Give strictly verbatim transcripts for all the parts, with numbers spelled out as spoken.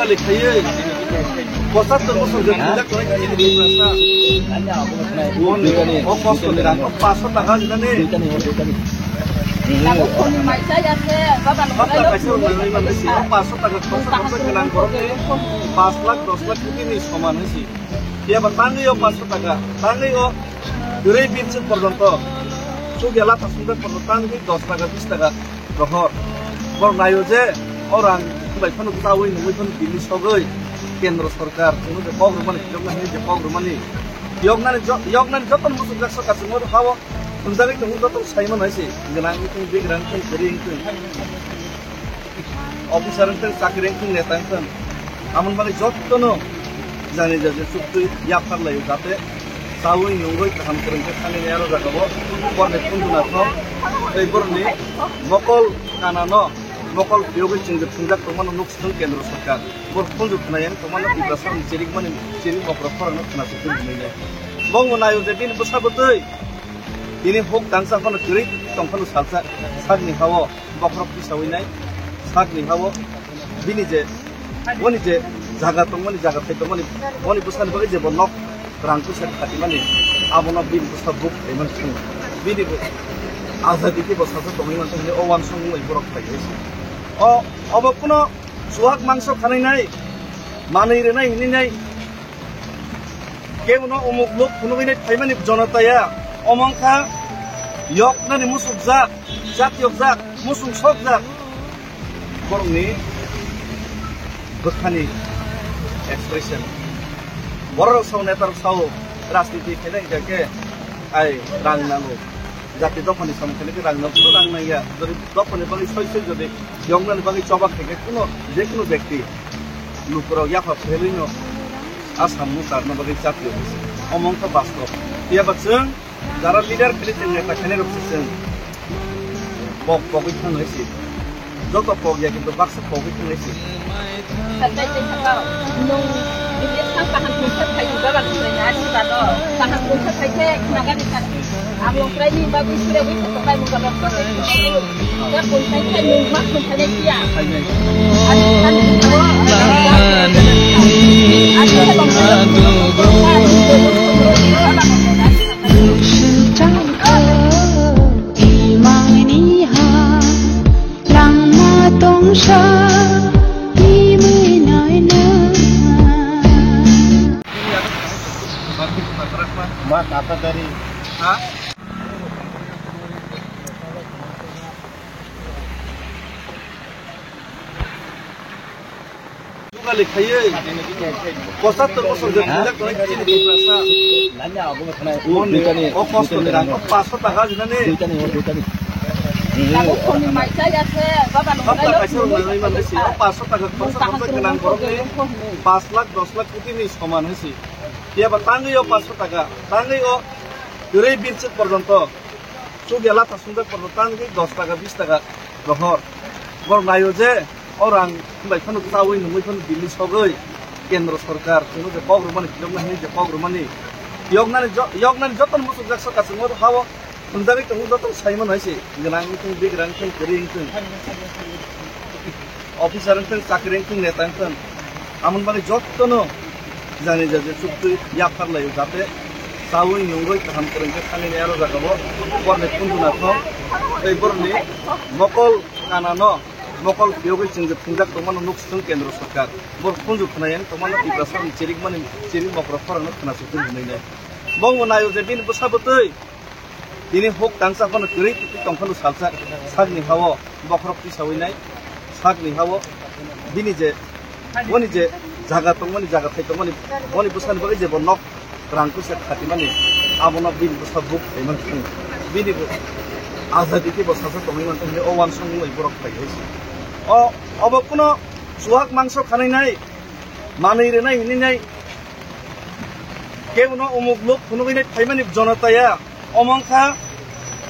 Kali khaiwi, pochattor bosor je thwngjak tongnai chini Tiprasa. Boni o kosto ni rang o paanch sho taka rinani. Bapla kaisa rok nangwi manwi si, o paanch sho taka khorsa khorsa gwnang borokni paanch lakh dos lakh koti ni soman hinwi si. Phiya ba tangwi o paanch sho taka, tangwi o kwrwi binswk porjonto, chukya latha sumjak porjonto tangwi dos taka bis taka. Rohor. Borok naio je o rang bai phano chawi nungwi phano bini sogwi kendro sorkar chwngno je kok rwmani, phiyokna hinwi je kok rwmani, yoknani jo-, yoknani jotono muchungjak sorkar chwngno ha-o thwngjagwi tongo, jotono sai mano hai se. Gwnang wngthung, bigrang wngthung, kwrwi wngthung, officer wngthung, chakri wngthung, neta wngthung. Amoni bagwi jotono jani jani chuktwi yapharlaio, jate chawi nungwi kaham kwrwng khe thangwi aro jagao borni phunjuna thok tei borokni mokol kanano mokol phiyogwi chwng je thwngjak tongmano nuk swkang kendro sorkar. Bor phunju khwnayang tongmano Tiprasani chirikmani chirik bokhorok khorangno khwnasu hwnwi nai. Bongbo naio je bini bwsa bwtwi tini huk tangsa phano kwrwi tong phano salsa sakni ha-o. Bokhorok tisawi nai, sakni ha-o bini je, boni je jaga tongmani, jaga thai tongmani, boni bwsani bagwi je bo nok rang puisa khatimani, abono bini bwsa buk khaimani song, bini bo azadi khe bo sacha tongwi mantong hinwi o uansukmung bai borok khlai khe se. O, obo kuno chuwak mangso khanai nai, manwi rwnai hinwi nai, kebono umuk luk phunugwi nai phaimani jonotaya, omo wngkha yoknani musukjak. Jatiyokjak, musung sokjak borokni bwkhani expression. Bororok sao, netarok sao, rajniti khaina hingkha khe ai rang nango. Jati dophani samung khaina khe rang nango, rang nangya. Jodi dophani bagwi soi soi jodi yoknani bagwi choba khaikhe kuno, je kuno bekti lukurok yapha phelwino a samung tarna bagwi jatiyo. Omo wngkha bastob. Phiya ba chwng Jara leader khe chwng neta khainai rok se chwng pok pogwi thang hai se. Joto pok ya kintu baksa pogwi thang hai se. Satai tei sakao, nung bini sang kaham tungsa thai ni baba ni srai na aji bado. Kaham tungsa thai khe khnaga ni sa. Ang longkrai ni bagwi sure wi sa tokai mung baba kose. Ya pun thai khe nung mak pun thai khe ya. Ani ani ani ani Imangni ha langma tongsa imui naina. Ma kata dari. Ha? Jugali khaiwi pochattor bosor je thwngjak tongnai chini Tiprasa. Boni o kosto ni rang o paanch sho taka rinani. Bapla kaisa rok nangwi manwi si, o paanch sho taka khorsa khorsa gwnang borokni paanch lakh dos lakh koti ni soman hai si. Phiya ba tangwi o paanch sho taka, tangwi o kwrwi binswk porjonto. Chukya latha sumjak porjonto tangwi dos taka, bis taka rohor. Borok naio je o rang bai phano chawi nungwi phano bini sogwi kendro sorkar chwngno je kok rwmani, phiyokna hinwi je kok rwmani, yoknani jo-, yoknani jotono muchungjak sorkar chwngno ha-o thwngjagwi tongo, jotono sai mano hai se. Gwnang wngthung, bigrang wngthung, kwrwi wngthung. Officer wngthung, chakri wngthung, neta wngthung, amoni bagwi jottono jani jaje chuktwi yaphar laio, jate chawi nungwi kaham kwrwng khe thangwi aro jagao borni khunju nathok tei borni mokol kanano mokol phiyogwi chwng je thwngjak tongmano nuk swng kendro sorkar. Bor khunju khwnayang tongmano Tiprasani chirikmani chirik mokro khorangno khwnachuktwi hwnwi nai. Bongbo naio je bini bwsa bwtwi Tini huk tangsa phano kwrwi tongphano salsa sakni hao bokhorok tisawi nai, sakni hao bini je, boni je jaga tongmani, jaga thai tongmani, boni bwsani bagwi je bo nok rang kusa khatimani, abono bini bwsa buk khaimani thung, bini bo azadi khe bo salsa tongwi mantong hinwi o uansukmung bai borok khlai hai se. O, obo kuno chuak mangso khanai nai, manwi rwnai hinwi nai, kebono umuk luk phunugwi nai phaimani jonotaya. Omo wngkha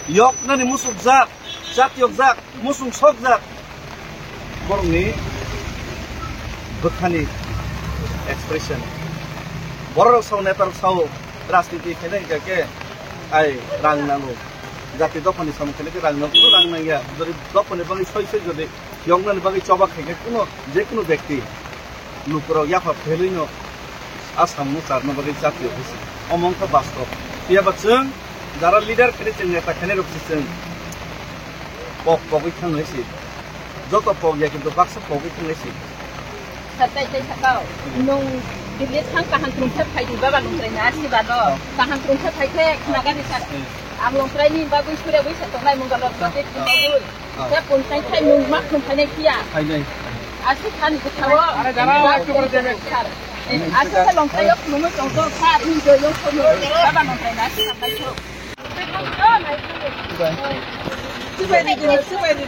yoknani musukjak, jat yokjak, musung sokjak borokni bwkhani expression. Bororok sao, netarok sao, rajniti khaina hingkha khe ai rang nango. Jati dophani samung khaina khe rang nango, rang nangya. Jodi dophani bagwi soi soi jodi yoknani bagwi choba khaikhe kuno, je kuno bekti lukurok yapha phelwino a samung charna bagwi chapio khe se. Omo wngkha bastob. Phiya ba chwng jara leader khainai, chwng neta khainai rok se chwng pok pogwi thangnai se. Joto pok ya kintu baksa pogwi thangnai se. Satai tai sakao, nung Delhi thang kaham krungsa phai di baba nung trai na si ba do. Kaham krungsa phai khe khna gari sar. Ang nung trai ni bagwi sure bwi sa tongnai mung galor sa te khna gari. Khe pun khai khai nung mak nung khai nai phiya. Khai nai. Aswk khan bwthao. Are jara, ba aswk kore debe. Sar. Aswk khe longthaio khulumui tong tong sar. Ni joyong khulumui. Baba nung khai na si khambai tho. Chubai. Chubai di, chubai di.